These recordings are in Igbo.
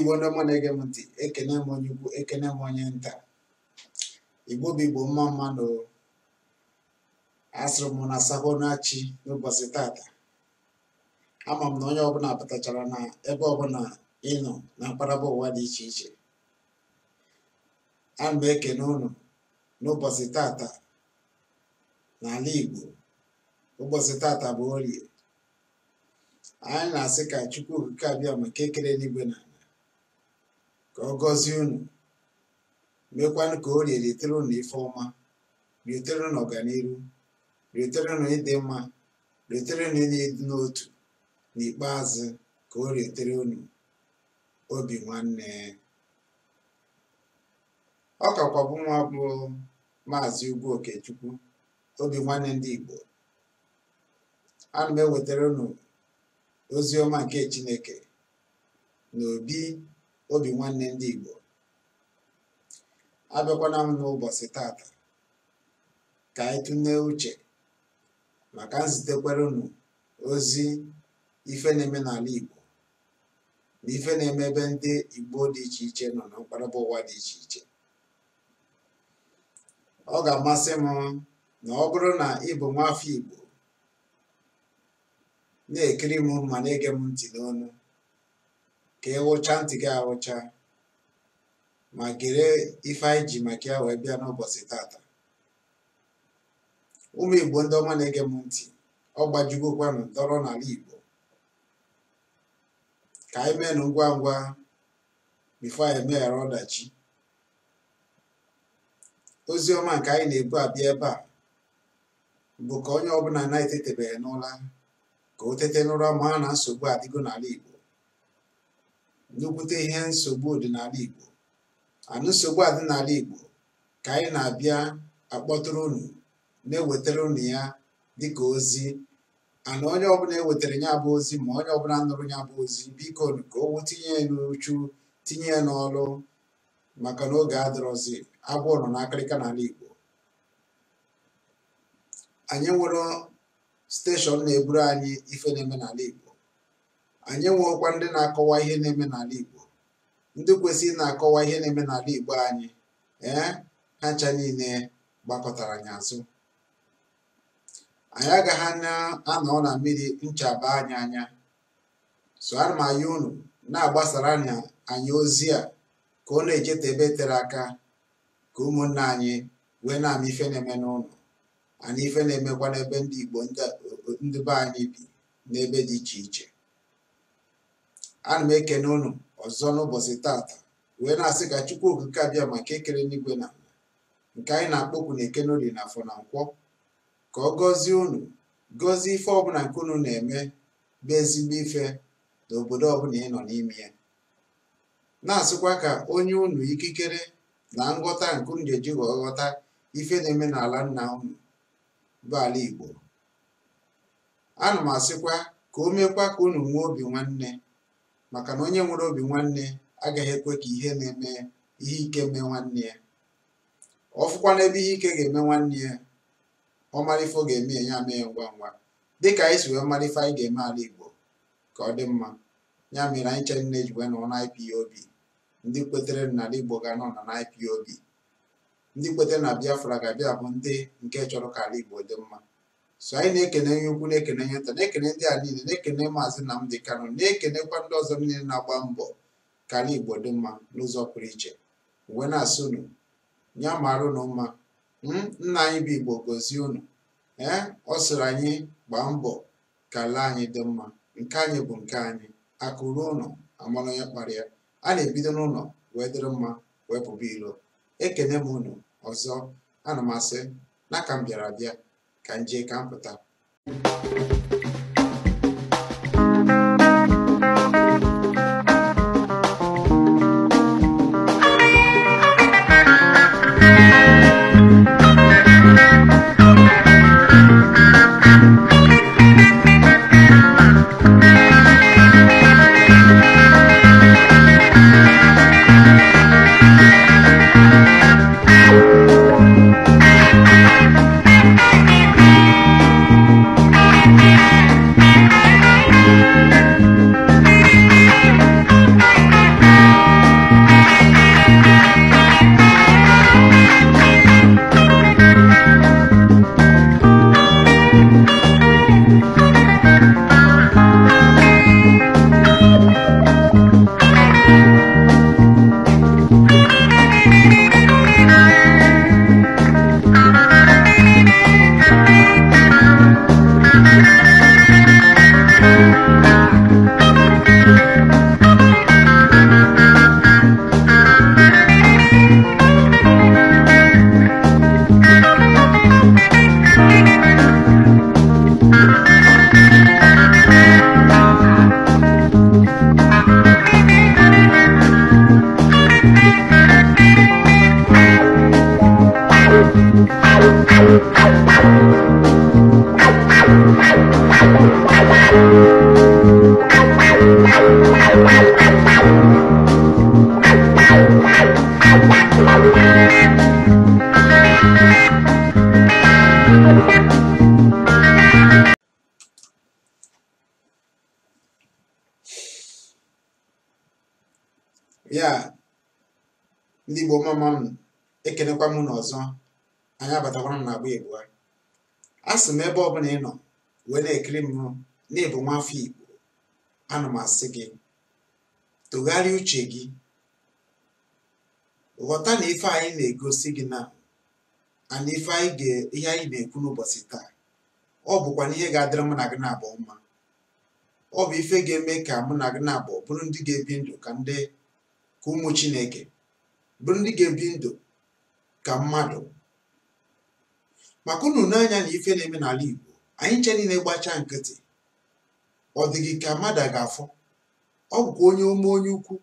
Igbo ndị ọma na-ege m ntị, ekene m onye ukwu, ekene m onye nta. Igbo bụ Igbo, mma mmadụ. Asịrị m na asahụ na-achị n'ụbọchị tata. Ama m na onye ọbụla pụtachara na ebe ọbụla ị nọ na mpaghara ụwa dị iche iche. Ana m ekene unu n'ụbọchị tata n'ala Igbo. Ụbọchị tata bụ Orie. Anyị na-asị ka Chukwu Okike Abịama nke kere n'igwe na ala ka ọ gọzie unu, mekwanụ ka Orie ritere unu ife ọma, ritere unu ọganiru, ritere unu ịdị mma, ritere unu ịdị n'otu. N'ikpeazụ, ka o ritere unu obi nwanne. Ọ kakwa bụ nwa bụ Maazị Ugwu Okechukwu, obi nwanne ndị Igbo. Ana m ewetara unu ozi ọma nke Chineke na obi nwanne ndị Igbo. Abịakwana m n'ụbọchị tata ka anyị tụlee uche maka nzitekwara unu ozi ife na-eme n'ala Igbo na ife na-eme ebe ndị Igbo dị iche iche nọ na mpaghara ụwa dị iche iche. Ọ ga-amasị m na ọ bụrụ na ị bụ nwafọ Igbo na-ekiri m ma na-ege m ntị n'ọnụ, ka ị ghụcha ntị gị aghụcha ma gere ife anyị ji maka ya wee bịa n'ụbọchị tata. Ụmụ Igbo ndị ọma na-ege m ntị, ọ gbajugokwanụ dọrọ n'ala Igbo. Ka anyị meenụ ngwa ngwa bifo anyị emeghara ọdachi. Ozi ọma nke anyị na-ebu abịa ebe a bụ ka onye ọbụla na-etetebeghị n'ụra ka o tete n'ụra ma na nsogbu adịgo n'ala Igbo. Nnukwute ihe nsogbu dị n'ala Igbo. Anụ nsogbu adị n'ala Igbo ka anyị na-abịa akpọtụrụ unu, na-ewetara unu ya dịka ozi. Ana onye ọbụla ewetara ya bụ ozi, ma onye ọbụla nụrụ ya bụ ozi, biko ka o tinye ya n'uchu, tinye ya n'ọlụ, maka na oge adịrọzi. Agwọ nọ n'akịrịka n'ala Igbo. Anyị nwere steshọn na-eburu anyị ife na-eme n'ala Igbo. Anyị nwekwa ndị na-akọwa ihe na-eme n'ala Igbo, ndị kwesịrị na-akọwa ihe na-eme n'ala Igbo anyị. Ha ncha niile gbakọtara anyị azụ. Anyị agaghị anọ na mmiri ncha baa anyị anya. So ana m ayọ unu na-agbasara anyị ozi a ka ọ na-ejete ebe tere aka, ka ụmụnne anyị wee na-ama ife na-eme n'ụlọ ana ife na-emekwa n'ebe ndị Igbo ndị be anyị bi n'ebe dị iche iche. Ana m ekene unu ọzọ n'ụbọchị tata wee na-asị ka Chukwu Okike Abịama nke kere n'igwe na ala, nke anyị na-akpọkwu na ekene Orie na afọ na nkwọ, ka ọ gọzie unu, gọzie ife ọbụla nke unu na-eme bụ ezigbo ife n'obodo ọbụla ị nọ n'ime ya. Na-asịkwa ka onye unu ikikere na nghọta nke unu ga-eji ghọta ife na-eme n'ala nna unu bụ ala Igbo. Ana m asịkwa ka o mekwa ka unu nwee obi nwanne, maka na onye nwere obi nwanne agaghị ekwe ka ihe na-eme ihe ike mee nwanne ya. Ọ fụkwa n'ebe ihe ike ga-eme nwanne ya, ọ mara ife ọ ga-eme ya, mee ya ngwa ngwa, dịka anyị si wee mara ife anyị ga-eme ala Igbo ka ọ dị mma. Ya mere anyị chere na-eji wee nọ na IPOB. Ndị kwetere na ala Igbo ga-anọ na IPOB, ndị kwetere na Biafra ga-abịa bụ ndị nke chọrọ ka ala Igbo dị mma. So anyị na-ekene onye ukwu, na-ekene onye nta, na-ekene ndị a niile, na-ekene Maazị Nnamdi Kanu, na-ekenekwa ndị ọzọ niile na-agba mbọ ka ala Igbo dị mma n'ụzọ pụrụ iche. Wee na-asị unu ya mara unu mma. Nna anyị bụ Igbo gọzie unu. Ọ sịrị anyị gbaa mbọ ka ala anyị dị mma. Nke anyị bụ nke anyị. Akụ ruo ụlọ, amara onye kpara ya. A na-ebido n'ụlọ wee dịrị mma wee pụba ilo. Ekene m unu ọzọ. Ana m asị na ka m bịara abịa ka m jee ka m pụta. Ya ndị Igbo mama m, ekenekwa m unu ọzọ. Anyị abatakwara m na agba Igbo. A sị m ebe ọbụla ị nọ wee na-ekiri m na-ebu nwafọ Igbo, ana m asị gị tụgharịa uche gị, ghọta na ife anyị na-egosi gị na ana ife anyị ihe anyị na-ekwu n'ụbọchị taa, ọ bụkwa na ihe ga-adịrị mụ na gị na-abụ mma. Ọ bụ ife ga-eme ka mụ na gị na-abụ bụrụ ndị ga-ebi ndụ ka ndị ka ụmụ Chineke, bụrụ ndị ga-ebi ndụ ka mmadụ. Maka unu n'anya na ife na-eme n'ala Igbo, anyị nche niile gbachaa nkịtị, ọ dị gị ka mmadụ ga-afọ. Ọ bụkwa onye ome onye ukwu,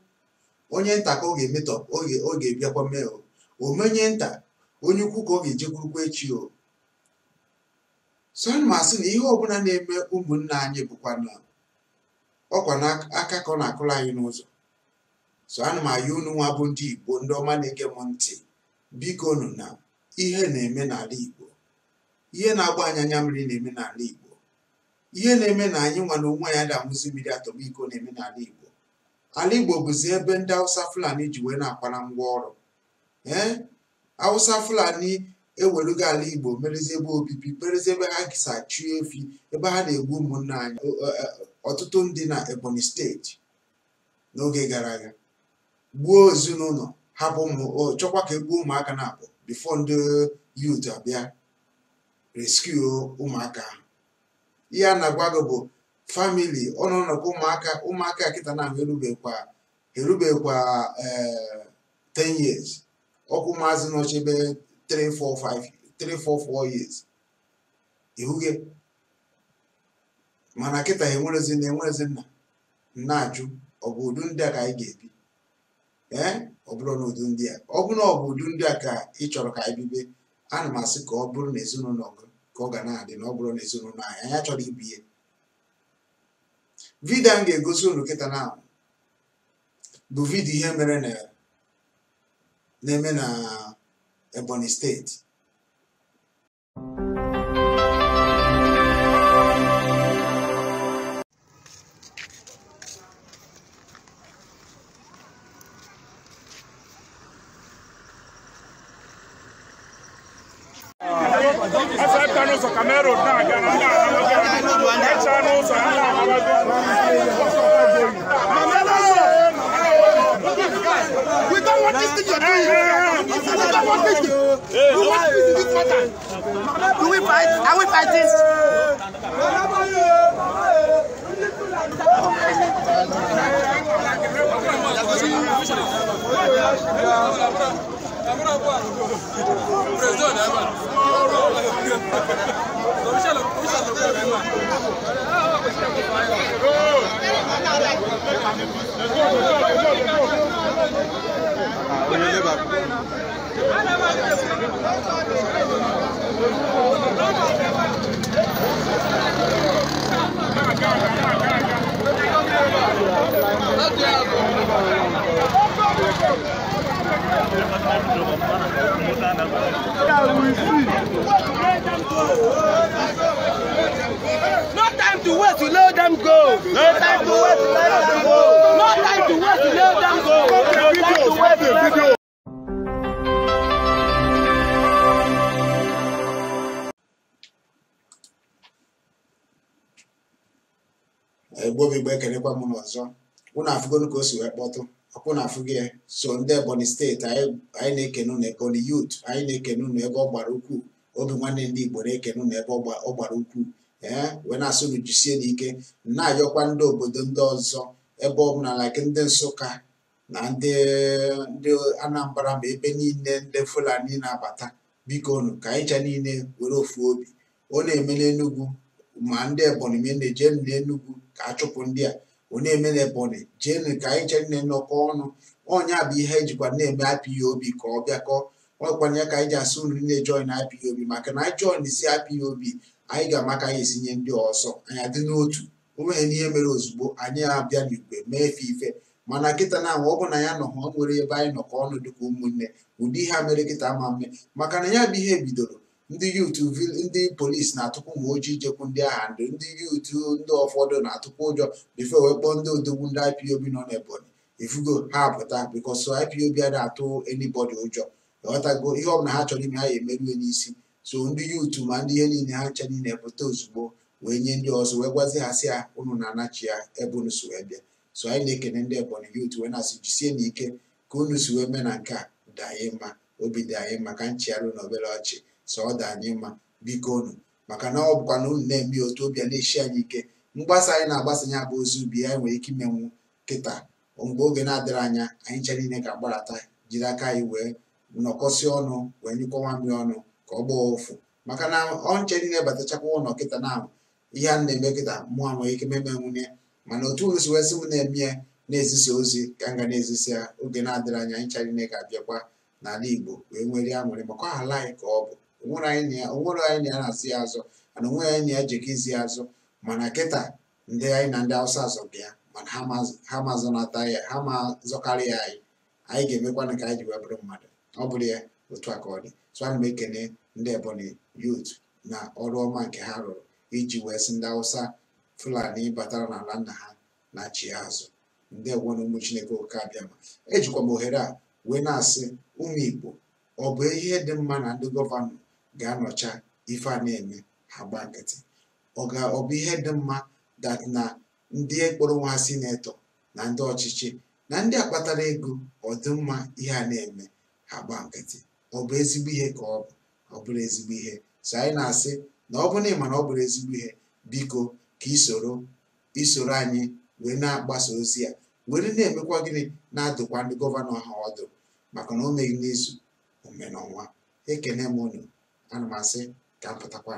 onye nta ka ọ ga-emetọ, ọ ga-ebiakwa mee o omenye nta, onye ukwu ka ọ ga-ejekwurukwa echi o. So ana m asị na ihe ọbụla na-eme ụmụnne anyị bụkwa na ọkwa n'aka ka ọ na-akụrụ anyị n'ụzọ. So ana m ayọ unu nwa bụ ndị Igbo, ndị ọma na-ege m ntị, biko nụ na ihe na-eme n'ala Igbo, ihe na-agba anyị anya mmiri na-eme n'ala Igbo, ihe na-eme na anyị nwa na onwe ya da-amụzi mmiri atọmiko na-eme n'ala Igbo. Ala Igbo bụzi ebe ndị Hausa Fulani ji wee na-akwara ngwa ọrụ. Ee, Hausa Fulani ewerugo ala Igbo merezi ebe obibi, merezi ebe ha gisa chụọ efi, ebe ha na-egbu ụmụnne anyị. Ọtụtụ ndị na Ebonyi steeti n'oge gara aga gbuo ezinụlọ, hapụ ụmụ, chọkwa ka egbuo ụmụaka na-abụ bifo ndị yut abịa rescue ụmụaka ahụ. Ihe a na-agwa gị bụ famili ọnụnọkọ ụmụaka, ụmụaka kịta na ahụ erubekwa 10 years, ọkụ maazị nọchi ebe 3 4 5 3 4 4 years ihuge. Mana kịta enwerezi na enwerezi nna na-ajụ, ọ bụ udu ndị a ka anyị ga-ebi? Ee, ọ bụrụ na udu ndị a, ọ bụ na ọ bụ udu ndị a ka ị chọrọ ka anyị bibe, ana m asị ka ọ bụrụ na ezinụlọ gị ka ọ ga na-adị, na ọ bụrụ na ezinụlọ anyị, anyị achọrọ ibi ya. Vidio m ga-egosi unu kịta na bụ vidio ihe mere na-eme na Ebonyi steeti. We don't want this thing you're doing. We don't want this thing. We want peace in this matter. Do we fight? Are we fighting? No time to wait to let them go. No time to wait to let them go. No time to wait to let them go. No time to wait to let them go. Egbo Igbo ekenekwa m n'ọzọ. Unu afụgonu ka o si wee kpọtụ, ọkwụ na afụgo ya. So ndị Ebonyi steeti anyị na-ekene unu, Ebonyi youth anyị na-ekene unu ebe ọ gbara ukwuu, obi nwanne ndị Igbo na-ekene unu ebe ọ gbara ukwuu. Ee, wee na-asị unu jisie n'ike, na-ayọkwa ndị obodo ndị ọzọ ebe ọ bụla, like ndị Nsụka na ndị Anambra ma ebe niile ndị Fulani na-abata, biko unu ka anyị cha niile were ofu obi. Ọ na-eme n'Enugu ma ndị Ebonyi ma na-eje n'Enugu ka a chụpụ ndị a, ọ na-eme n'Ebonyi jeenu ka anyị che nne nnọkọ ọnụ. Ọnya bụ ihe ejikwa na-eme IPOB ka ọ bịakọ. Ọkwanye ka anyị ji asị unu niile join IPOB, maka na anyị join si IPOB anyị ga-ama ka anyị esinye ndị ọzọ, anyị adị n'otu. O nweghị n'ihe mere ozugbo anyị abịa n'igwe mee efe ife, mana kịta na ọ bụ na ya nọ ha, ọ nwere ebe anyị nọkọ ọnụ dịka ụmụnne. Ụdị ihe a mere kịta ama mme, maka na ya bụ ihe bidoro ndị yutu, ndị polisi na-atụkwu ma ojii jekwu ndị agha, ndị yutu ndị ụfọdụ na-atụkwu ụjọ bifo wee kpọọ ndị odogwu ndị IPOB nọ n'Ebonyi Ifugo ha apụta because IPOB ada atụ anybody ụjọ. Ghọtago ihe ọbụla ha chọrọ ime ha ya emerie n'isi. So ndị yutu ma ndị ihe niile ha ncha niile pụta ozugbo wee nye ndị ọzọ wee gwazi ha si ya unu na-anachi ya ebe unu si wee bịa. So anyị na-ekene ndị Ebonyi youth wee na-asị jisie n'ike ka unu si wee mee na nke a dị anyị mma, obi dị anyị mma ka nchigharị na obere ọchị so ọ dị anyị mma biko unu, maka na ọ bụkwa na unu na-eme otu obi a na-eshi anyị ike. Mgbasa anyị na-agbasanye abụ ozi ubi anyị nwere ike imenwu kịta mgbe oge na-adịrị anya anyị ncha niile ga-agbarata jiri aka anyị wee nọkọsị ọnụ wee nyụkọ nwamiri ọnụ ka ọ gbaa ụfụ, maka na ọ nche niile batachakwa ụlọ kịta na ihe a na-eme kịta mụọ nwere ike meme nwunye, mana otu unu si wee sị m na-eme ya na-ezisa ozi ka m ga na-ezisa ya oge na-adịrị anya anyị ncha niile ga-abịakwa n'ala Igbo wee nwere aṅụrị, maka ala anyị ka ọ bụ onwere anyị na ya na-azụ ya azụ, mana onwe anyị na ya jekọ izi ya azụ. Mana kịta ndị anyị na ndị Hausa azọ bịa, mana ha mazọnata ya, ha mazọkarị ya anyị, anyị ga-emekwanụ ka anyị ji wee bụrụ mmadụ. Ọ bụrụ ya otu a ka ọ dị. So ana m ekene ndị Ebonyi youth na ọrụ ọma nke ha rụrụ iji wee sị ndị Hausa Fulani batara n'ala nna ha na chi azụ. Ndewo na ụmụ Chineke oke abịa ma ejikwa m ohere a wee na-asị ụmụ Igbo, ọ bụ ihe dị mma na ndị gọvanọ ga-anọcha ife a na-eme ha gba nkịtị? Ọ bụ ihe dị mma that na ndị kpọrọ nwa ha sinetọ na ndị ọchịchị na ndị akpatara ego ọ dị mma ihe a na-eme ha gba nkịtị? Ọ bụ ezigbo ihe ka ọ bụ? Ọ bụrụ ezigbo ihe. So anyị na-asị na ọ bụrụ na ị ma na ọ bụrụ ezigbo ihe, biko ka isoro anyị wee na-agbasa ozi a, were na-emekwa gịnị, na-adụkwa ndị gọvanọ ha ọdụ, maka na o meghị n'izu o mee n'ọnwa. Ekene m unu, ana m asị ka m pụtakwa.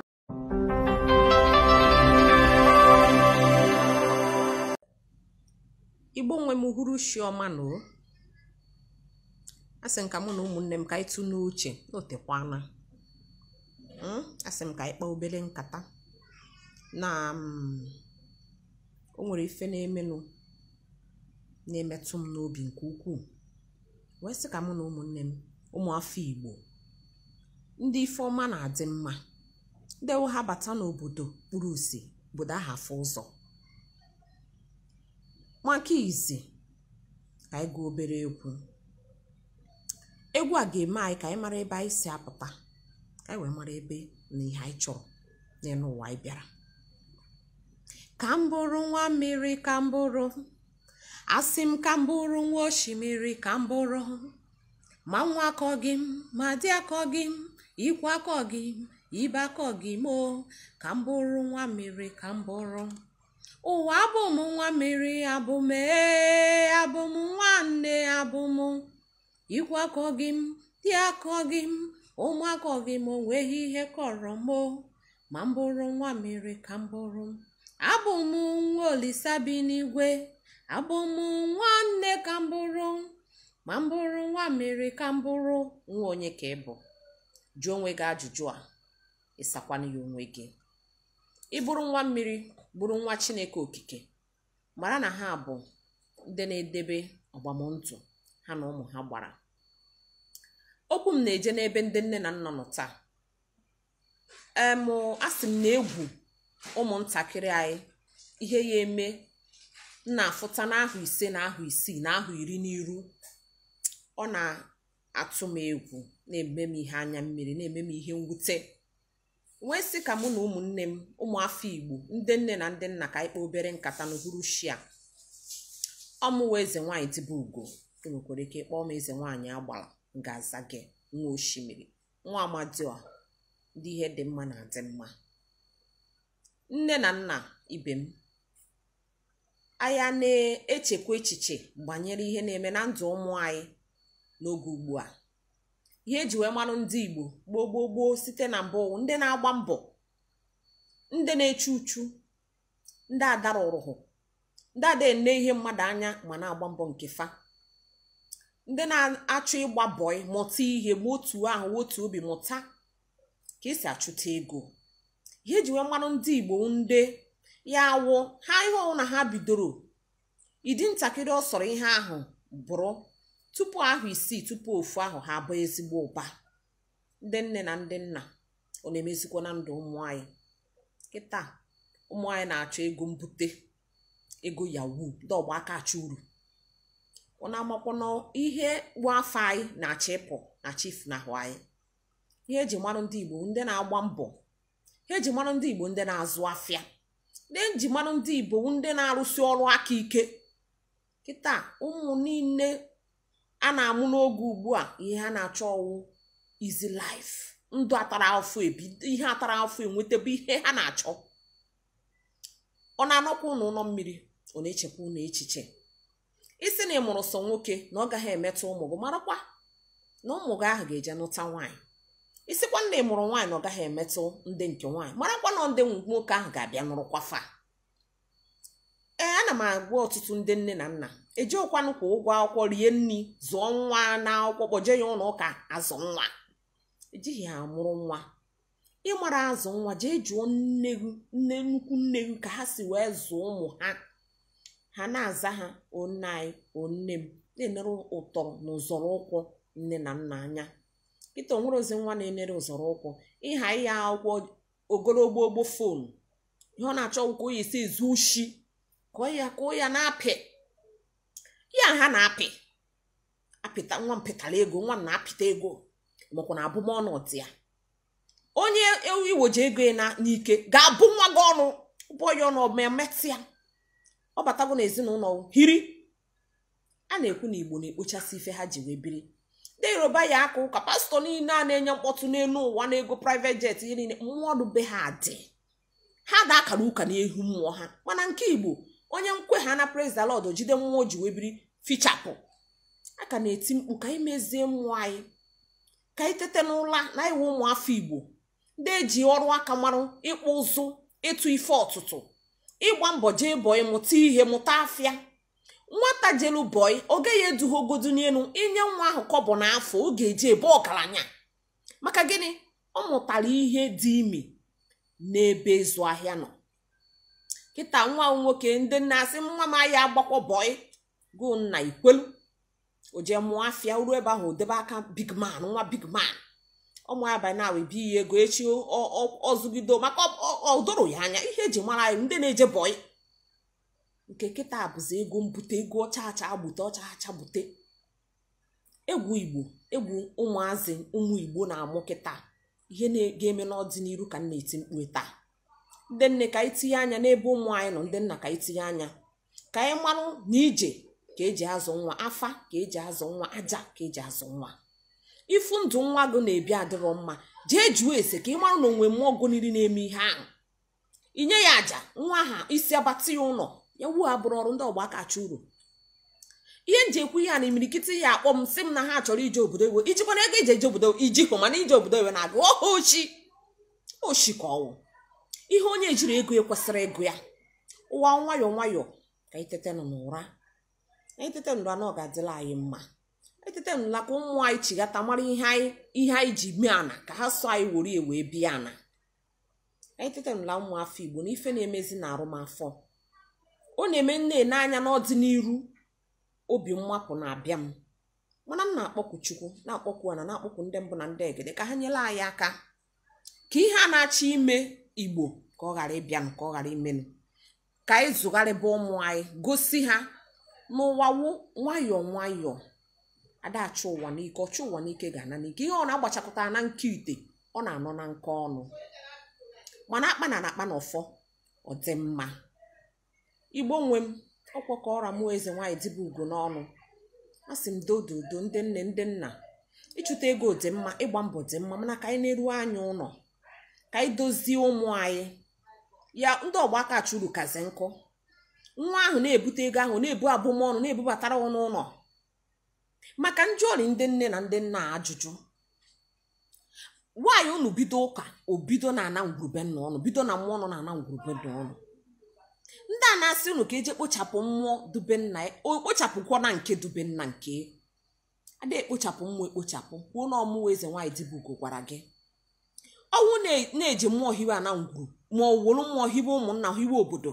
Igbo nwe m uhuruchi ọma nụ. Asị m ka mụ na ụmụnne m ka anyị tụ n'uche n'otekwana. Asị m ka anyị kpaa obere nkata na o nwere ife na-emenụ na-emetụ m n'obi nke ukwuu, wee sị ka mụ na ụmụnne m ụmụafọ Igbo ndị ife ọma na-adị mma, ndị ha bata n'obodo kpuru isi obodo ahụ afụ ụzọ. Maka izi ka anyị gụọ obere egwu. Egwu a ga-eme anyị ka anyị mara ebe anyị si apụta, ka anyị wee mara ebe na ihe anyị chọrọ n'elu ụwa anyị bịara. Ka m bụrụ nwa mmiri, ka m bụrụ, asị m ka m bụrụ nwa osimiri, ka m bụrụ, ma nwa akọ gị m, ma di akọ gị m, ikwu akọ gị m, ibe akọ gị m o, ka m bụrụ nwa mmiri, ka m bụrụ. Ụwa abụ m nwa mmiri, abụ m ee, abụ m nwanne, abụ m ikwu akọ gị m, di akọ gị m, ụmụ akọ gị m, onweghị ihe kọrọ m o, ma m bụrụ nwa mmiri, ka m bụrụ. Abụ m nwa Olisa bi n'igwe, abụ m nwanne, ka m bụrụ, ma m bụrụ nwa mmiri, ka m bụrụ. Nwa onye ka ị bụ? Jụọ onwe gị ajụjụ a, ịsakwana ya onwe gị. Ị bụrụ nwa mmiri, bụrụ nwa Chineke okike, mara na ha bụ ndị na-edebe ọgbamndụ ha na ụmụ ha gbara. Okwu m na-eje n'ebe ndị nne na nna nọ taa. Asị m na egwu ụmụntakịrị anyị ihe ya eme na-afụta n'ahụ 5 na ahụ 6 na ahụ 10 n'iru, ọ na-atụ m egwu, na-eme m ihe anya mmiri, na-eme m ihe mwute. Wee sị ka mụ na ụmụnne m ụmụafọ Igbo ndị nne na ndị nna ka anyị kpaa obere nkata n'uhuruchi a. Ọmụwa eze nwaanyị dịbụ ugo, e nwekwara ike ịkpọọ m eze nwaanyị agbara ngaza gị, nwa osimiri, nwa amadioha, ndị ihe dị mma na-adị mma. Nne na nna ibe m, anyị na-echekwa echiche banyere ihe na-eme na ndụ ụmụ anyị n'oge ugbu a. Ihe eji wee marụ ndị Igbo gboo gboo gboo site na mbụ, ndị na-agba mbọ, ndị na-echu uchu, ndị adara ụrụhụ, ndị ada ene ihe mmadụ anya ma na-agba mbọ nke fa, ndị na-achọ ịgba bọị mụta ihe, ma otu ahụ otu obi mụta ka esi achụta ego. Ihe eji wee marụ ndị Igbo ndị ya awụ ha ihe ọwụ na ha bidoro ịdị ntakịrị ọ sọrọ ihe ahụ bụrụ tupu ahụ 6 tupu ofu ahụ ha abụ ezigbo ụba. Ndị nne na ndị nna, ọ na-emezikwa na ndụ ụmụ anyị kịta. Ụmụ anyị na-achọ ego mbute, ego yahoo, ndị ọgba aka achọ uru. Ọ na-amakwa na ihe bụ afọ anyị na-achọ ịpụ na-achọ ifunahụ anyị. Ihe eji mara ndị Igbo ndị na-agba mbọ, ihe eji mara ndị Igbo ndị na-azụ afịa, ndị eji mara ndị Igbo ndị na-arụsi ọrụ aka ike. Kịta ụmụ niile a na-amụ n'oge ugbu a, ihe ha na-achọ ọwụ easy life, ndụ atara afọ ebi, ihe atara afọ enwetebe ihe ha na-achọ. Ọ na-anọkwa ụnụ ụlọ mmiri, ọ na-echekwa ụnụ echiche. Isi na ị mụrụ sọ nwoke na ọ gaghị emetụ ụmụ gị, marakwa na ụmụ gị ahụ ga-eje nụta nwaanyị. Isikwa na ị mụrụ nwaanyị na ọ gaghị emetụ ndị nke nwaanyị, marakwa na ndị nwoke ahụ ga-abịa nụrụkwa fa. Ee, ana m agwa ọtụtụ ndị nne na nna, ejeokwanụ kwa ụgwọ akwụkwọ rie nri, zụọ nwa na akwụkwọ, kpọje ya ụlọ ụka azụ nwa. Ejighị ya amụrụ nwa. Ịmara azụ nwa, jee jụọ nne gị, nne nnukwu nne gị ka ha si wee zụọ ụmụ ha. Ha na-aza ha onne anyị, onne m, na-enere ụtọ na ụzọrọ ụkwụ nne na nna anya. Kịta onwere ozi nwa na-enere ụzọrọ ụkwụ, ịha ya akwụkwọ ogologo ogbo foonu, ihe ọ na-achọ ka o esi ezu oshi, ka ọ ya na-apị ya, ha na-apị apịta nwa m pịtara ego, nwa m na-apịta ego, makwa na abụmọnụ dị ya. Onye iwoje ego ya n'ike ga-abụ nwa gị ọnụ, bụọ ya ọnụ, ma emetụ ya. Ọ batago n'ezinụlọ hiri. A na-ekwu na Igbo na-ekpochasị ife ha ji wee biri. Ndị Yoruba ya aka ụka, pastọ niile a na-enye mkpọtụ n'elu ụwa na ego private jet, ihe niile, mmụọ be ha dị, ha ga-akara ụka n'ihu mmụọ ha. Mana nke Igbo, onye nkwe ha na praise the Lord jide mmụọ ji wee biri fichapụ. A ka na-eti mkpu ka anyị mezie mmụọ anyị, ka anyị tete n'ụla na iwu ụmụafọ Igbo ndị eji ọrụ aka marụ, ịkpụ ụzụ, ịtụ ife ọtụtụ, ịgba mbọ jee bọị, mụta ihe, mụta afịa. Nwata jelu bọị, ọ gaghị eduha ogodu n'elu, inye nwa ahụ kọbọ n'afọ, ọ ga-eji ebe ọgaranya. Maka gịnị? Ọ mụtara ihe dị imi n'ebe ịzụ ahịa nọ. Kịta nwa nwoke ndị nna asị nwa m ahịa agbakọ bọị, gụ nna ikwelu, o jee mụọ afịa, ruo ebe ahụ o debe aka big man, nwa big man. Ọmụ abalị na ebi ya ego echi ọzụgido, maka ọ doro ya anya ihe eji mara anyị ndị na-eje bọị. Nke kịta bụzi ego mbute, ego ọcha acha gbute, ọcha acha gbute. Egwu Igbo, egwu ụmụazị ụmụ Igbo na-amụ kịta, ihe ga-eme n'ọdịnihu ka m na-eti mkpu taa. Ndị nne ka anyị tinye anya n'ebe ụmụ anyị nọ, ndị nna ka anyị tinye anya, ka anyị marụ na ije ka eji azụ nwa, afa ka eji azụ nwa, aja ka eji azụ nwa. Ifu ndụ nwa gị na-ebi adịrọ mma, jee jụọ ese ka ị marụ na onwe mmụọ goniri na-eme ihe ahụ. Inye ya aja, nwa aha isi abatị ya ụlọ ya wu abụrụ ọrụ ndị ọgba kacha uru. Ihe nji ekwu ihe a na imirikiti ya akpọ m sị m na ha chọrọ ije obodo iwe, ijikwana ego ije eje obodo iji hụ, mana ije obodo iwe na-agụ oshi oshi ka ọwụ ihe onye ejiri ego ekwesịrị ịgụ ya. Ụwa nwayọọ nwayọọ ka anyị tetenụ n'ụra, anyị tete n'ụra na ọ ga-adịla anyị mma. Anyị tete n'ụra ka ụmụ anyị chigata mara ihe anyị ji mee ana, ka ha sọ anyị were wee bịa ana. Anyị tete n'ụra ụmụ afọ Igbo na ife na-emezi na arụmafọ, ọ na-eme nne n'anya n'ọdịnihu, obi mmapụ na-abịa m. Mana m na-akpọku Chukwu, na-akpọku ana, na-akpọku ndị mbụ na ndị egede ka ha nyere anyị aka ka ihe a na-achọ ime Igbo ka ọ ghara ịbịanụ, ka ọ ghara imenụ. Ka anyị zụgharịba ụmụ anyị, gosi ha n'ụwa wụ nwayọọ nwayọọ, ada achọ ụwa n'ike, ọchụ ụwa n'ike ga-ana n'ike. Ihe ọ na-agbachakọta na nke ite, ọ na-anọ na nke ọnụ. Mana akpa na akpa na ọfọ, ọ dị mma. Igbo nwe m, ọkwa ka ọra mụ eze nwaanyị dịbụ ugo n'ọnụ. A sị m dododo ndị nne ndị nna, ịchụta ego dị mma, ịgba mbọ dị mma, mana ka anyị na-eru anya ụlọ, ka anyị dozie ụmụ anyị. Ya ndị ọgba aka chụrụ kazi nkụ, nwa ahụ na-ebute ego ahụ, na-ebu abụmọnụ, na-ebubatara n'ụlọ. Maka njọrị ndị nne na ndị nna ajụjụ, nwaanyị unu bido ụka, obido na ana ngwurube nna ọnụ, bido na mmụọ nọ na ana ngwurube nna ọnụ. Ndị a na-asị unu ka eje kpochapụ mmụọ dube nna ya, o kpochapụkwa na nke dube nna nke ada ekpochapụ mmụọ ekpochapụ. Kwuo na ọmụwa eze nwaanyị dịbụ ugo gwara gị, ọnwụ na-eji mmụọ hiwe ana ngwuru, ma ọ wụrụ mmụọ hiwe ụmụnna, hiwe obodo.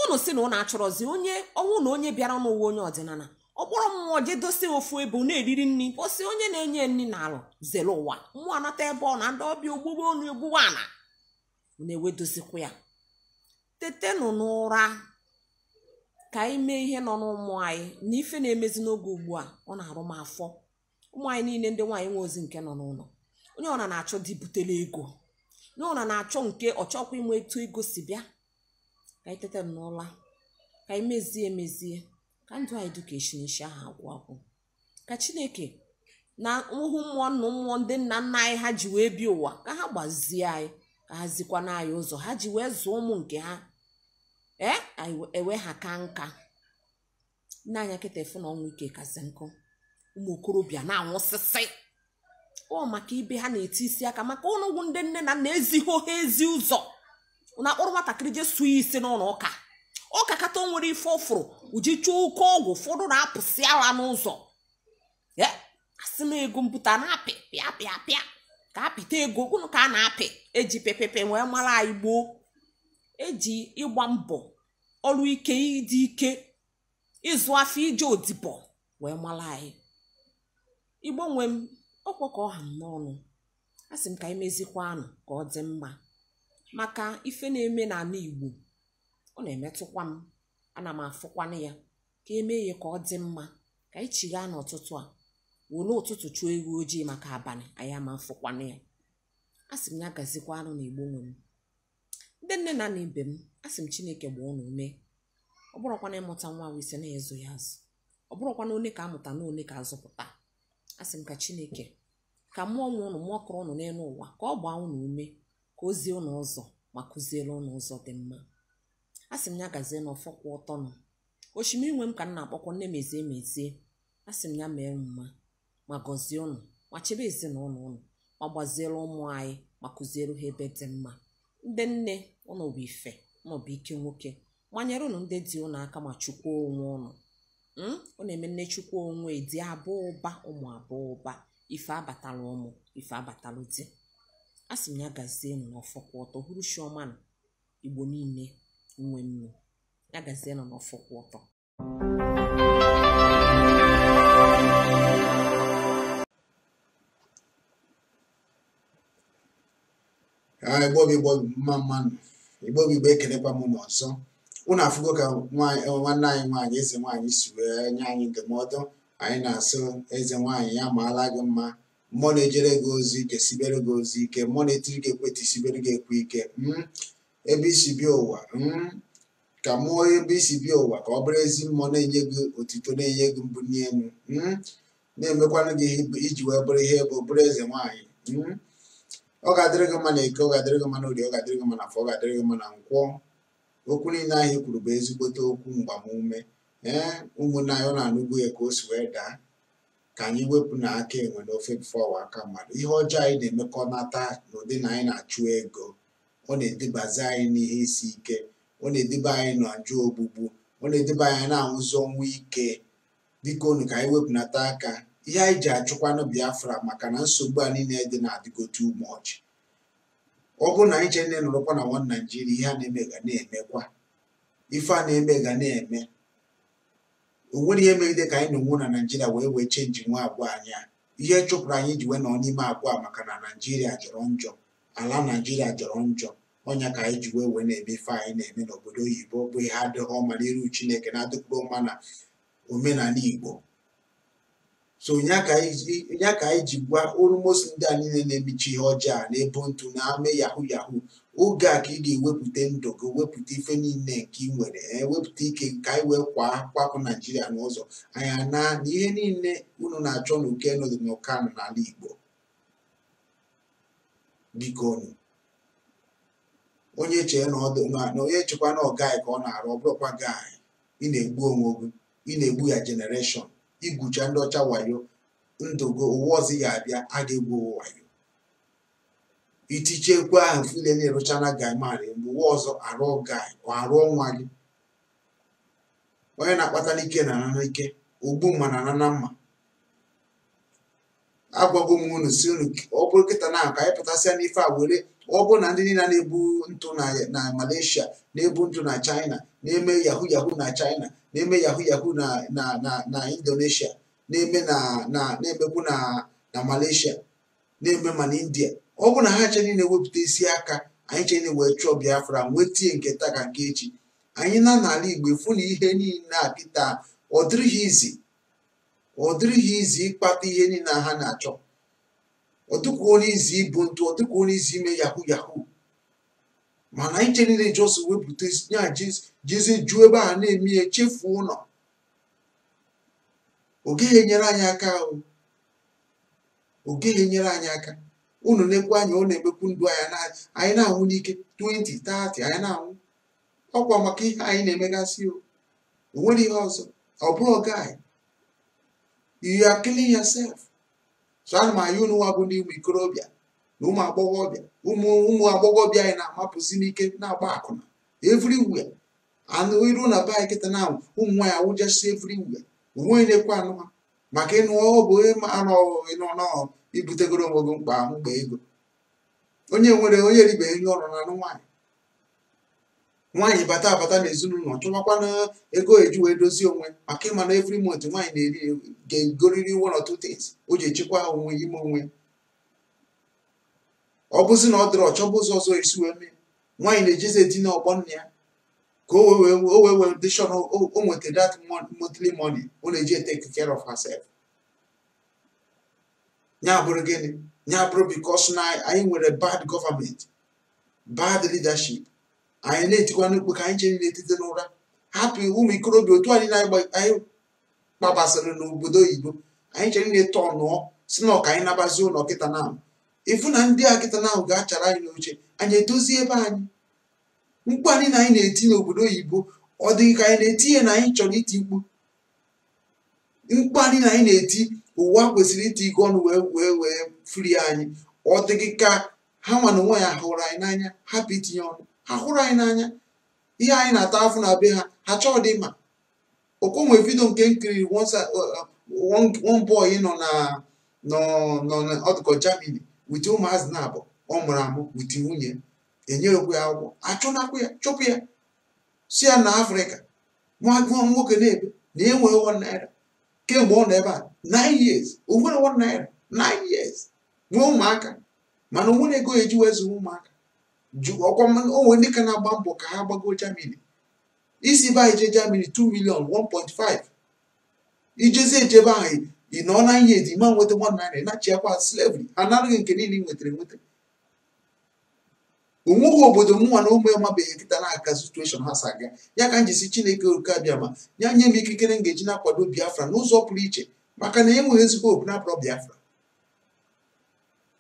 Unu si na unu achọrọzi onye ọnwụ na onye bịara n'ụwa onye ọdịnala, ọ kpọrọ mmụọ jee dosie ofu ebe na-eriri nri, kwụsị onye na-enye nri n'alụ zere ụwa mmụọ anata ebe ọ na ndị ọbịa ogbugbo onu egbuwe ana unu ewedozikwa ya. Tetenụ n'ụra, Ka anyị mee ihe nọ n'ụmụ anyị na ife na-emezi n'oge ugbu a ọ na-arụ m afọ. Ụmụ anyị niile ndị nwaanyị nwe ozi nke nọ n'ụlọ. Onye ọna na-achọ di butere ego. Onye ọna na-achọ nke ọchọkwa inwe etu ego si bịa. Ka anyị tete n'ụla. Ka anyị mezie emezie. Ka ndụ anyị dị ka eshinishi ahụ agwụ agwụ. Ka Chineke na nhụ mmụọ na mmụọ ndị nna nna anyị ha ji wee bịa ụwa ka ha gbazie anyị, ka ha zikwana anyị ụzọ ha ji wee zụọ ụmụ nke ha. Ewe ha ka nka. Nne anya kịta efu na ọnwụ ike kasị nkụ. Ụmụ okorobịa na-anwụsịsị. Ọ maka ibe ha na-eti isi aka maka ọnụgwụ ndị nne na nna ezigho ha ezi ụzọ. Ụnụ akpọrọ nwatakịrị jee suo isi n'ụlọ ụka. Ụka kata o nwere ife ọfụrụ uji chụọ oke ọgwụ ụfọdụ na-apụsị ara n'ụzọ. Asị na ego mpụta na-apị pịa pịa pịa ka apịta ego ụnụ ka a na-apị eji pepepe wee mara anyị gboo. Eji ịgba mbọ ọrụ ike ịdị ike ịzụ afọ ije odibo wee mara anyị. Igbo nwe m ọkwa ka ọ ha m n'ọnụ. A sị m ka anyị mezikwa anụ ka ọ dị mma maka ife na-eme n'ala Igbo. Ọ na-emetụkwa m, ana m afụkwanụ ya ka emee ya ka ọ dị mma. Ka anyị chighaa n'ụtụtụ a were ụtụtụ chụọ ewu ojii maka abalị anyị ama afụkwanụ ya. A sị m ya gazikwa anụ na Igbo nwe m. Ndị nne na nna ibe m, a sị m Chineke gbaa unu ume. Ọ bụrụkwana ịmụta nwa wụ ise na-ezu ya azụ. Ọ bụrụkwana one ka amụta na one ka azụpụta. A sị m ka Chineke ka mmụọ nwe unu mmụọ kụrụ unu n'elu ụwa ka ọ gbaa unu ume ka o zie unu ụzọ ma kụziere unu ụzọ dị mma. A sị m ya gazie n'ọfọ kwụ ọtọ nụ. Osimiri nwe m ka m na-akpọkwa nne mezie mezie. A sị m ya mee mma ma gọzie unu ma chebe ezinụlọ unu ma gbaziere ụmụ anyị ma kụziere ha ebe dị mma. Ndị nne unu bụ ife, unu bụ ike nwoke. Manyere unu ndị dị unu aka ma chukwu onwe unu. Ọ na-eme nne chukwu onwe dị abụọ ụba ụmụ abụọ ụba. Ife abatala ụmụ, ife abatala di. A sị m ya gazie nụ n'ọfọ kwụ ọtọ hụrụ chiọma nụ Igbo niile nwe nnu. Ya gazie nụ n'ọfọ kwụ ọtọ. Igbo bụ Igbo mma mmanụ. Igbo bụ Igbo ekelekwa m n'ọzọ. Unu afụgo ka nwanne anyị nwaanyị eze nwaanyị si wee nye anyị ndụmọdụ. Anyị na-asụ eze nwaanyị ya maala gị mma. Mmụọ na-ejere gị ozi jesibere gị ozi ike. Mmụọ na-etiri gị ekwe tisibere gị ekwe ike. Ebe isi bịa ụwa ka mmụọ ebe isi bịa ụwa ka ọ bụrụ ezi mmụọ na-enye gị otito na-enye gị mbuli elu na-emekwanụ gị iji wee bụrụ ihe bụ bụrụ eze nwaanyị. Ọ ga-adịrị gị mma na eke, ọ ga-adịrị gị mma na orie, ọ ga-adịrị gị mma na afọ, ọ ga-adịrị gị mma na nkwọ. Okwu niile ahụ i kwuru bụ ezigbote okwu mgbamume. Ụmụnne anyị ọ na-anụgo ya ka o si wee daa. Ka anyị wepụ na aka enwe n'ofe bifo ọwa aka mmadụ. Ihe ọjọọ anyị na-emekọnata n'ụdị na anyị na-achụ ego, ọ na-edubazi anyị n'ihe isi ike, ọ na-eduba anyị na njọ ogbugbu, ọ na-eduba anyị na-anwụzi ọnwụ ike. Biko unu ka anyị wepụnata aka. Ihe anyị ji achụkwanụ Biafra maka na nsogbu a niile dị na-adịgo too much. Ọ bụrụ na anyị che nne nọrọkwa na one Nigeria, ihe a na-eme ga na-emekwa, ife a na-eme ga na-eme. O nwere ihe megide ka anyị nọnwụ na Naijiria wee chenji nwa agwa anyị a. Ihe chụpụrụ anyị ji wee nọ n'ime agwa maka na Naijiria jọrọ njọ, ala Naijiria jọrọ njọ. Ọnya ka anyị ji wee na-eme ife anyị na-eme n'obodo oyibo bụ ihe adịghị ọma n'iru Chineke na-adịkwuro mma na omenala Igbo. So ya ka anyị ji gwa almost ndị a niile na-emechi ihe ọjọọ a na-ebu ntụ na-ame yahoo yahoo. Oge a ka ị ga-ewepụta ndụ gị, wepụta ife niile nke ị nwere, wepụta ike ka anyị wee kwapụ Naijiria n'ụzọ anyị ana na ihe niile unu na-achọ n'oke nọdụ n'ụka n'ala Igbo. Biko unu onye chee na onye chekwa na ọgaị ka ọ na-arụ, ọ bụrụkwa gaị. Ị na-egbu onwe gị, ị na-egbu ya generation. Igwucha ndị ọcha wayo ndụ gị, ụwa ọzọ ga-abịa a ga-egwu wayo. Itichekwa ahụ fule na-erụcha na gaị marị mgbe ụwa ọzọ arụ gaị ọ arụọ nwa gị. Onye na-akpata n'ike na ana n'ike, ogbu mma na ana na mma. Agwago m unu si unu ọ bụrụ kịta na ka anyị pụtasịa n'ife a were ọ bụrụ na ndị niile na-ebu ntụ na Malaysia, na-ebu ntụ na China, na-eme yahoo yahoo na China, na-eme yahoo yahoo na Indonesia, na-eme na-emekwu na Malaysia, na-eme ma na India. Ọ bụrụ na ha che niile wepụta isi aka anyị che niile wee chụọ Biafra nwetie nke taa ka nke echi. Anyị na n'ala Igbo efu na ihe niile a kịta ọ dịrịghị izi, ọ dịrịghị izi ịkpata ihe niile ha na-achọ. Ọ dịkwuola izi ibu ntụ, ọ dịkwuola izi ime yahoo yahoo. Mana anyị chere niile jos wepụta ya jezi juo ebe a na-eme ya chefuo ụlọ. Ọ gaghị enyere anyị aka ahụ. Ọ gaghị enyere anyị aka. Unu na-ekwe anyị, ọ na-emekwu ndụ anyị anyị na-anwụ n'ike 20, 30 anyị na-anwụ. Ọkwa maka ihe anyị na-emegasị o. O nwere ihe ọzọ. Ọ bụrụ guy. You are killing yourself. So ana m ayọ unu nwa bụ ndị ụmụ ikorobịa na ụmụ agbọghọbịa, ụmụ agbọghọbịa anyị na-amapụzi n'ike na-agba akwụna everywhere. Anụ iru na be anyị kịta na ụmụ nwaanyị awụjasị everywhere. Onwe onye na-ekwe anụ ha maka ịnụ ọ bụ anụ ịnụ nọọ ibutegoro onwe gị mkpa mkpa ego. Onye nwere onye eribeghị ihe ọrụ na anụ nwaanyị. Nwaanyị bata abata n'ezinụlọ chọbakwana ego eji wee dozie onwe maka ịma na every month nwaanyị na-eri ga-egoriri one or two things o ji echekwa onwe ime onwe. Ọ bụzi na ọ dịrị ọchọba ụzọ ọzọ esi wee mee. Nwaanyị na-ejezi edina ọgbọ nna ya ka o wee wee dishon o nweta that monthly money ọ na-eji take care of herself. Ya bụrụ gịnị? Ya bụrụ because na anyị nwere bad government, bad leadership. Anyị na-etikwa n'ukwu ka anyị chere na-etite n'ụra. Hapụ ụmụ ikorobịa otu anyị anyị kpabasịrị n'obodo oyibo. Anyị chere na-eto ọnụọ si na ọka anyị nabazi ụlọ kịta na ịfụ na ndị a kịta na ahụ ga-achara anyị n'oche anyị edozie ebe anyị. Mkpu anyị na anyị na-eti n'obodo oyibo ọ dịghị ka anyị na-etinye na anyị chọrọ iti mkpu. Mkpu anyị na anyị na-eti ụwa kwesịrị iti ike ọnụ wee wee wee furi anyị. Ọ dịghị ka ha nwa na onwe ya hụrụ anyị n'anya hapụ itinye ọnụ. Ha hụrụ anyị n'anya. Ihe anyị na-ata afụ na be ha ha chọọ dị mma. Okonwe vidio nke nkiri one boy nọ na nọ na ọdụkọ Germany with ụmụazị na-abụ ọ mụrụ amụ with nwunye enyerekwu ya akwụkwọ achụnakwu ya chụpụ ya si ya na Afrịka. Nwa nwoke na-ebe na enweghị 1 naira kemgbe ọ nọ ebe a 9 years o nwere 1 naira 9 years nwee ụmụaka mana o nwere ego eji wee zụọ ụmụaka. Ọkwa onwe ndị ka na-agba mbọ ka ha gbago Germany. Isi be anyị jee Germany 2 million 1.5 ijezi ejebe ahụ ị nọ na ihe dị ma nweta 1 naira ịnachiakwa slavery anaghị nke niile ị nwetara enweta. Onweghị obodo mụnwa na ụmụ ya mabeghị kịta na-aka situation ha sa aga. Ya ka m jisi Chineke oke abịa ma ya nye m ikikere m ga-eji na-akwado Biafra n'ụzọ pụrụ iche maka na enweghị ezigbo hope na-apụrụ Biafra.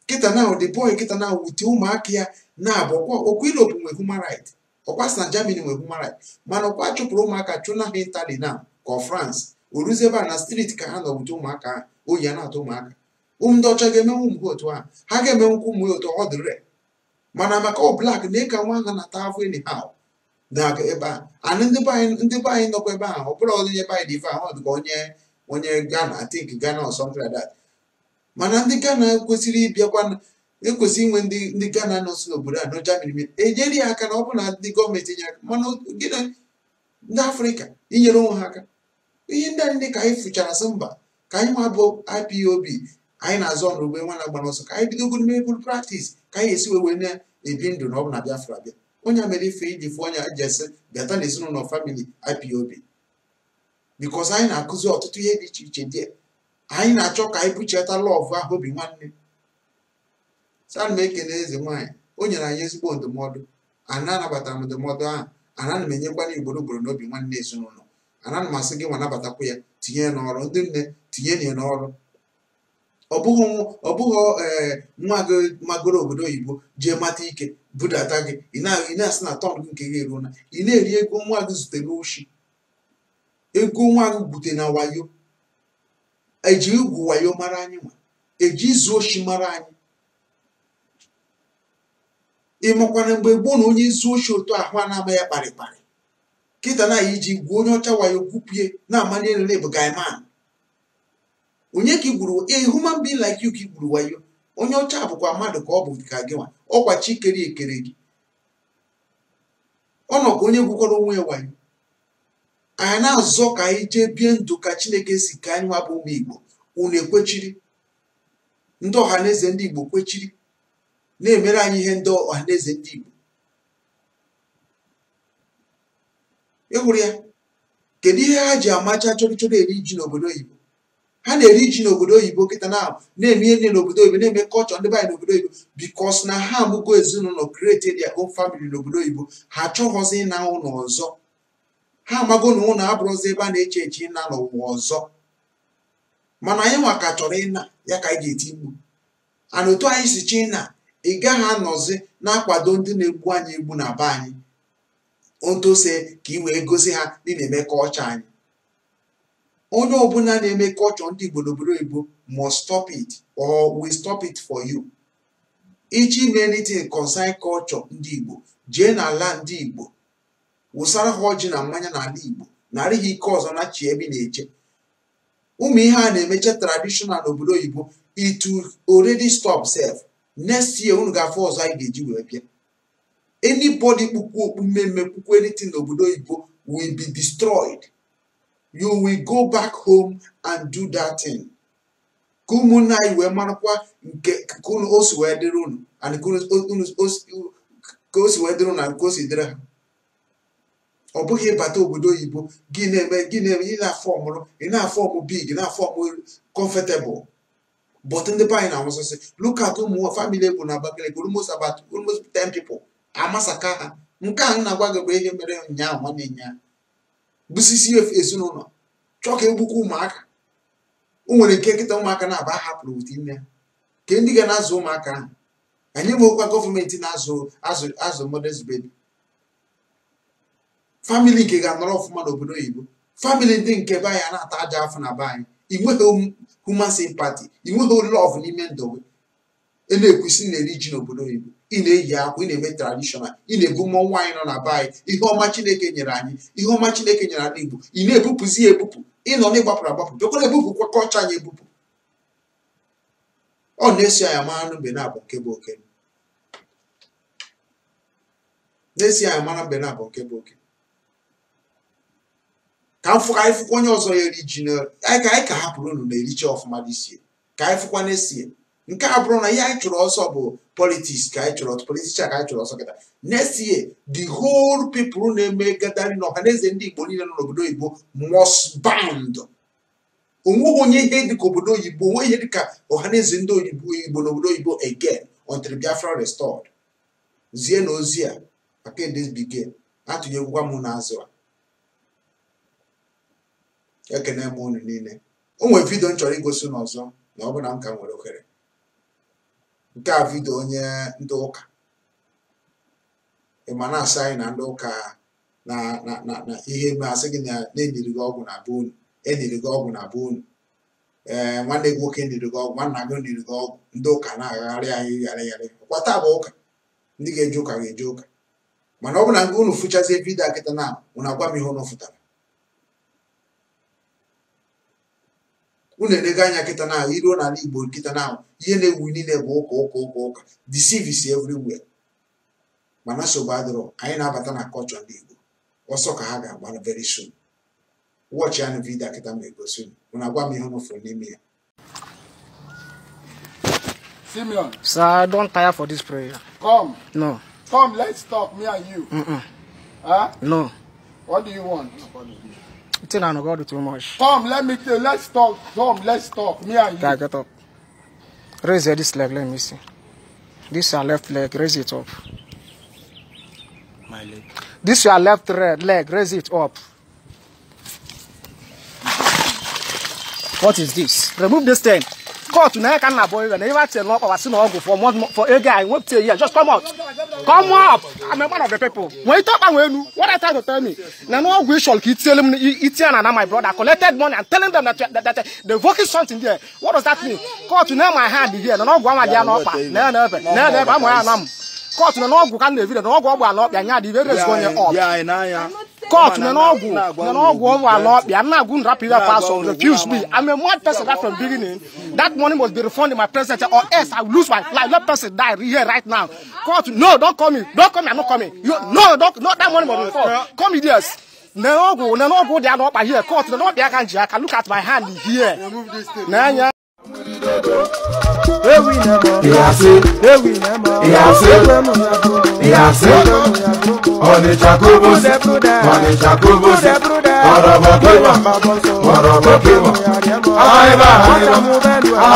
Kịta na the boy kịta na wute ụmụaka ya na-abụ ọkwa Europe nwe human right, ọkwa si na Germany nwe human right, mana ọkwa chụpụrụ ụmụaka chụna ha Italy na ka ọ France o ruzie ebe a na street ka ha nọ wute ụmụaka ha oyi ya na-atụ ụmụaka. Ụmụ ndị ọcha ga-emenwu ụmụ ha otu ahụ, ha ga-emenwukwa ụmụ ya otu ọ dịrị. Mana maka ọ black na ịka nwa ha na-ata afọ anyhow na ebe a. And ndị be anyị nọkwa ebe ahụ ọ bụrụ onye be anyị dị ife ahụ ọ dịka onye Ghana, I think Ghana or something like that. Mana ndị Ghana kwesịrị ịbịakwa ekwesịrị inwe ndị Ghana nọ si n'obodo a nọ Germany enyere ya aka na ọ bụ na ndị gọọmenti enye aka mana gịnị ndị Afrịka inyere onwe ha aka. Ihe ndị anyị dị ka anyị fụchara sị mba ka anyị nwa bụ IPOB anyị na-azọ ọnụ ugbe nwa na-agba n'ọsọ ka anyị bidogoro mebụrụ practice ka anyị esi wee wee na-ebi ndụ na ọ bụ na Biafra bịa. Onye mere ife iji fụ onye eji esi bịata n'ezinụlọ family IPOB because anyị na-akụzi ọtụtụ ihe dị iche iche dị. Anyị na-achọ ka anyị buchata lọvụ ahụ obi nwanne. Sana m ekele eze nwaanyị o nyere anyị ezigbo ndụmọdụ. Ana anabatara m ndụmọdụ ahụ ana m enyekwana ugboro ugboro n'obi nwanne ezinụlọ. Ana m asị gị nwa nabatakwa ya tinye ya n'ọrụ, ndị nne tinye ya n'ọrụ. Ọ bụghị nwa gị magoro obodo oyibo jee mata ike budata gị ị na-asị na tọn gị nke gị eruo na ị na-eri ego nwa gị zute n'oshi, ego nwa gị gwute na wayo. Eji igwu wayo mara anyị nwa, eji izu oshi mara anyị. Ị makwana mgbe gboo na onye izu oshi otu ahụ a na-ama ya kparịkparị kịta na iji gwuo onye ọcha wayo gwupie na-amanye elu bụ gaiman. Onye ka i gwuru a human being like you ka i gwuru wayo. Onye ọcha bụkwa mmadụ ka ọ bụ ka gị nwa ọkwa chi kere ekere gị. Ọ nọ ka onye gwukwara onwe ya wayo. Anyị na-azọ ka anyị jee bie ndụ ka Chineke si ka anyị nwa bụ ụmụ Igbo. Unu ekwechiri, ndị ọhaneze ndị Igbo kwechiri na-emere anyị ihe ndị ọhaneze ndị Igbo. Ịhụrụ ya, kedu ihe ha ji amacha chọrọ eri ji n'obodo oyibo? Ha na-eri ji n'obodo oyibo kịta na na-eme ihe n'obodo oyibo, na-eme kọlchọ ndị be anyị n'obodo oyibo, because na ha amụgo ezinụlọ, create their own family n'obodo oyibo. Ha achọghọzi ịna ụlọ ọzọ. Ha amago na ụlọ abụrụzi ebe a na-eche eche ịna n'ụwa ọzọ. Mana anyị nwa ka chọrọ ịna ya ka anyị ga-eti mkpu. And otu anyị si chọ ịna, ị gaghị anọzi na-akwado ndị na-egbu anyị egbu na be anyị ontose ka ị wee gosi ha ndị na-eme kọlchọ anyị. Onye ọbụla na-eme kọlchọ ndị Igbo n'obodo oyibo must stop it or we stop it for you. Iji ime anything concern culture ndị Igbo, jee n'ala ndị Igbo, wụsara ha ọjị na mmanya n'ala Igbo, narị ha ike ọzọ na chi ebe na-eche. Ụmụ ihe a na-emeche traditional n'obodo oyibo, it will already stop self. Next year unu ga-afụ ọzọ anyị ga-eji wee bịa. Anybody kpukwu okpu mmemme kpukwu anything n'obodo oyibo will be destroyed. You will go back home and do that thing. Ka ụmụnne anyị wee marakwa nke ka unu o si wee dịrị unu and ka o si wee dịrị unu and ka o si dịrị ha. Ọ bụghị ịbata obodo oyibo gị na-eme ị na-afọmụrụ, ị na-afọmụ big, na-afọmụ comfortable. But ndị be anyị na-anwụsịsị. Look at ụmụ family bụ na Abakaliki, almost about almost 10 people amasaka ha. Nke a m na-agwa gị bụ ihe mere ụnyaahụ, nwanne ụnyaahụ. Busisi ezinụlọ chọọ ka egbukwa ụmụaka. O nwere nke nkịta ụmụaka na-aba hapụrụ wute ime ha. Ke ndị ga na-azụ ụmụaka ahụ? Anyị nwekwa gọọmenti na-azụ azụ azụ mother's baby. Family nke ga-anọrọ ọfụma n'obodo oyibo, family ndị nke be anyị a na-ata aja afọ na be anyị. I nweghị human sympathy, i nweghị love n'ime ndụ gị. Ị na-ekwesị na-eri ji n'obodo oyibo, ị na-eyi akwa, ị na-eme traditional, ị na-ebu mmọnwụ anyị nọ na be anyị, ihe ọma Chineke nyere anyị, ihe ọma Chineke nyere ala Igbo, ị na-ebupụzi ya ebupụ. Ị nọ n'ịgbapụrụ agbapụ, bịakwara ebupụkwa kọlchọ anyị ebupụ. Ọ na-esi anyị mara mbe na-abụ nke bụ oke. Na-esi anyị mara mbe na-abụ nke bụ oke. Ka m fụ ka anyị fụkwa onye ọzọ ya eri ji na anyị ka hapụrụ unu na-erichi ọfụma dịsie. Ka anyị fụkwa na-esie. Nke a bụrụ na ihe anyị chọrọ ọsọ bụ politics ka anyị chọrọ, politician ka anyị chọrọ ọsọ kịta. Next year, the whole people na-eme gathering ọhaneze ndị Igbo niile nọ n'obodo oyibo must bound. Onweghị onye ihe dịka obodo oyibo, onwe ihe dịka ọhaneze ndị oyibo Igbo n'obodo oyibo again until Biafra restored. Zie na ozi a aka edesbige atụnyegwukwa m n'azụ a. Ekene m unu niile. O nwere vidio m chọrọ igosi unu ọzọ na ọ bụ na m ka nwere ohere. Nke a vidio onye ndị ụka. Ị ma na-asị anyị na ndị ụka na na na na ihe eme asị gị na na-enyere gị ọgwụ na be unu, enyere gị ọgwụ na be unu. Ee, nwanne gị nwoke nyere gị ọgwụ, nwanna gị nyere gị ọgwụ. Ndị ụka na-agagharị anyị gharị gharị. Ọkwa taa bụ ụka. Ndị ga-eje ụka ga-eje ụka. Mana ọ bụ na unu fụchazie vidio a kịta na unu agwa m ihe unu fụtara. Unu enego anya kịta na iruo n'ala Igbo kịta na ihe na-ewu niile bụ ụka ụka ụka ụka. Deceive is everywhere. Mana nsogbu adịrọ, anyị na-abata na kọlchọ ndị Igbo. Ọsọ ka ha ga-agba very soon. Watch ya na vidio a kịta ma egosi unu. Unu agwa m ihe unu fụrụ n'ime ya. Simeon. Sir, I don't tire for this prayer. Come. No. Come, let's talk, me and you. Mm-mm. Huh? No. What do you want? It's not God too much. Come, let me tell. Let's talk. Come, let's talk, me and you. Guy, get up. Raise this leg, let me see. This is your left leg, raise it up. My leg. This is your left leg, raise it up. What is this? Remove this thing. Court, now can boy, and never tell up or for a guy, wait till here. Just come out. Come up. I'm a man of the people. When you talk about what I try to tell me, now no we shall tell him Etienne and my brother collected money and telling them that they're working something there. What does that mean? Court, now my hand here, no go on there no no no no. Court, no go can the video, no go up and the very going up. Court, no go up. I'm not going to wrap it up. So refuse me. I'm a mad person right from beginning. That money must be refunded in my presence, or else I will lose my life. Let person die here right now. Court, no, don't call me. Don't call me. I'm not coming. You, no, don't, not that money must be refunded. Come here. No go, no go. They are not here. Court, no, they can. Look at my hand here. Remove this thing. Nah, yeah. Ọnịcha kobosi, Ọnịcha kobosi, ọrọbọ kébọ̀, ọrọbọ kébọ̀, àìbá àìbá,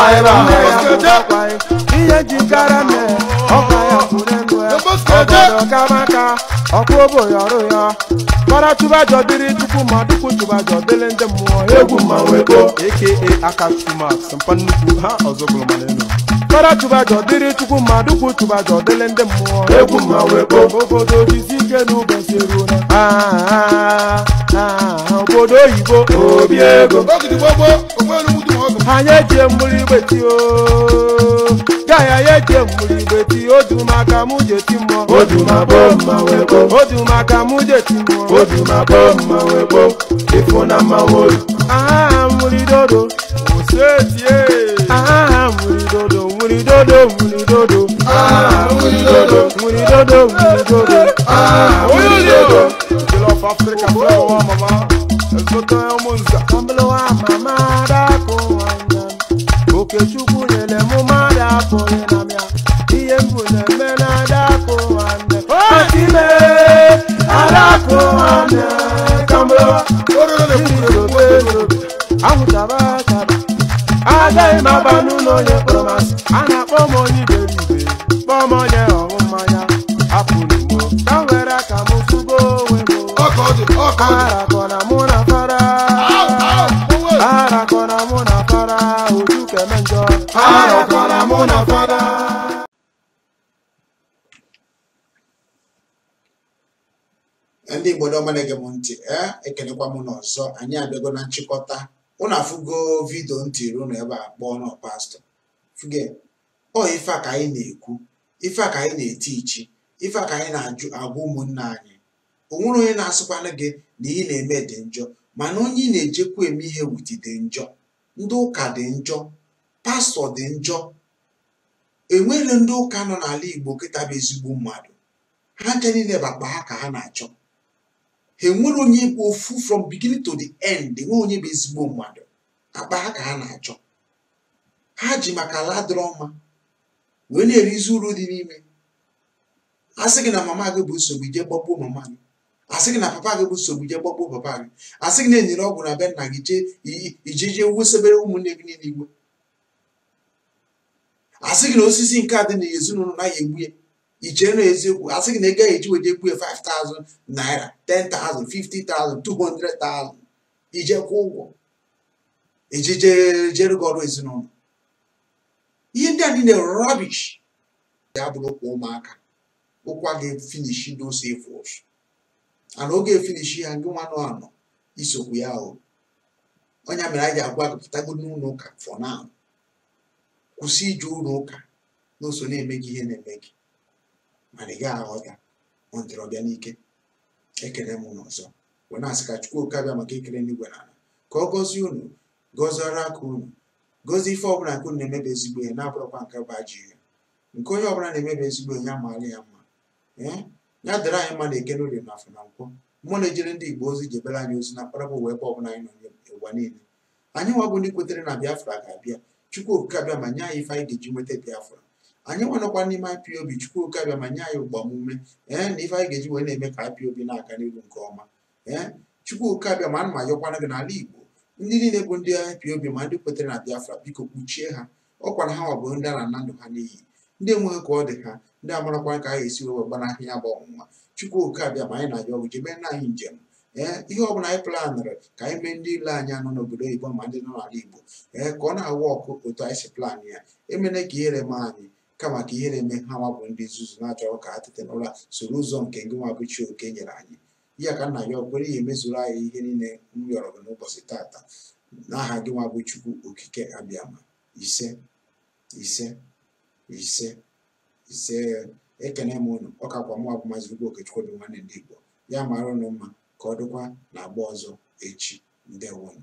àìbá àìbá. Ihe jikara nne, ọkwa ya kwuru ya, obodo kamaka, ọkwa obodo ọrụ ya. Mara chụba jọdịrị chukwu ma dukwu chụba jọdịrị ndị mmụọ egwu mmanwụ ego aka Akachuma mpa nnukwu ha ọzọ bụrụ mana enu. Mara chụba jọdịrị chukwu ma dukwu chụba jọdịrị ndị mmụọ egwu mmanwụ ego. Obodo jizi ike n'ụbọchị eruo na obodo oyibo obi ego. Anyị eji mmiri gbeti o gaya ya eji mmiri gbeti odumaka mụ jeti mmụọ odumabo mmanwụ ego odumaka mụ jeti mmụọ odumabo mmanwụ ego ịfụ na mmanwụ oyi. Aha mmiri dodo osetie aha mmiri dodo mmiri dodo mmiri dodo aha mmiri dodo mmiri dodo mmiri dodo aha mmiri dodo. The of Africa flewa mama ezote ụmụnza kamblowa mama dako anya Okechukwu nyere mụ mmadụ apụghị na mịa ihe mbụ na-eme na adakụ nwanne atime adakụ nwanne kamblowa ahụchaba chaba agaghị m aba n'ụlọ onye kpọrọ m asị a na-akpọ m onye iberibe kpọọ m onye ọṅụ mmanya apụrụ m ka m were aka m fụgo onwe m arakọ na mụ na fara arakọ na mụ na fara oju keme njọ arakọ na mụ na fara. Ndị Igbo ọma na-ege m ntị ekelekwa m n'ọzọ anyị abịago na nchịkọta unu afụgo vidio ntị unu ebe a kpọọ nọ pastọ fuge ọ ife a ka anyị na-ekwu ife a ka anyị na-eti ichi ife a ka anyị na-ajụ agwa ụmụnne anyị o nwere onye na-asịkwana gị na ihe na-eme dị njọ mana onye ị na-ejekwa eme ihe wuti dị njọ ndị ụka dị njọ pastọ dị njọ enwere ndị ụka nọ n'ala Igbo kịta bụ ezigbo mmadụ ha ncha niile bụ akpa ha ka ha na-achọ ha enwere onye bụ ofu from beginning to the end enweghị onye bụ ezigbo mmadụ akpa ha ka ha na-achọ ha ji maka ala dịrọ mma wee na-erizi uru dị n'ime asị gị na mama gị bụ nsogbu ije gbagbuo mama gị asị gị na papa gị bụ nsogbu ije gbagbuo papa gị asị gị na enyere ọgwụ na be nna gị jee ije jee wusebere ụmụnne gị niile iwe asị gị na osisi nke a dị na ezinụlọ naghị egbu ya ichere na eziokwu asị gị na ego eji wee egbu ya 5,000 naira 10,000 50,000 200,000 ije kwụ ụgwọ ejije jere gị ọrụ ezinụlọ ihe ndị a niile rubbish ya bụrụ ụkwa ụmụaka ụkwa ga-efinish those evils and oge efinish ya gị nwa nọ anọ isokwu ya o onye mere anyị ji agwa gị pụtago n'ụlọ ụka for now kwụsị ije ụlọ ụka n'oso na-eme gị ihe na-eme gị mana ị gaghị aghọta ọ ndịrọbịa n'ike ekele m n'ọzọ wee na-asị ka Chukwu oke abịa maka ekele n'igwe n'ala ka ọ gọzie unu gọzie ọrụ aka unu gọzie ife ọbụla nke unu na-emebe ezigbo ihe na-abụrụkwa nke bụ ajọ ihe nke onye ọbụla na-emebe ezigbo ihe ya maara ya mma ee ya dịrị anyị mma na eke n'orie na afọ na nkwọ mmụọ na-ejere ndị Igbo ozi jebere anyị ozi na mkparabụ ụwa ebe ọbụla anyị nọ n'ụwa niile anyị nwa bụ ndị kwetere na Biafra ga-abịa Chukwu okike abịa ma nye anyị ife anyị ga-eji nweta Biafra anyị nwanọkwa n'ime IPOB Chukwu okike abịa ma nye anyị ụgbamume ee na ife anyị ga-eji wee na-eme ka IPOB na-aga n'ihu nke ọma ee Chukwu okike abịa ma ana m ayọkwana gị n'ala Igbo ndị niile bụ ndị IPOB ma ndị kwetere na Biafra biko kpuchie ha ọkwa na ha nwa bụ ndị a na-ana ndụ ha n'iyi ndị enweghị ka ọ dị ha ndị amarakwa ka a ga-esi wee gbanahụ ya bụ ọnwụnwa Chukwu okike abịa ma anyị na-ayọ ọgụ jebe na anyị njem ee ihe ọbụla anyị planụrụ ka anyị mee ndị ile anyị anọ n'obodo oyibo ma ndị nọ n'ala Igbo ee ka ọ na-awa ọkụ otu anyị si plan ya emene ka ihere mee anyị kama ka ihere mee ha nwa bụ ndị nzuzu na-achọrọ ka ha tete n'ụra soro ụzọ nke gị nwa bụ chi oke nyere anyị ihe ka nna ya kwere ya emezuru anyị ihe niile m rịọrọ gị n'ụbọchị taata n'aha gị nwa bụ Chukwu okike abịama ise ise ise ise ekene m unu ọ kakwa mụ abụ Maazị Ugwu Okechukwu bụ nwanne ndị Igbo ya mara unu mma ka ọ dịkwa na agba ọzọ echi ndewonu.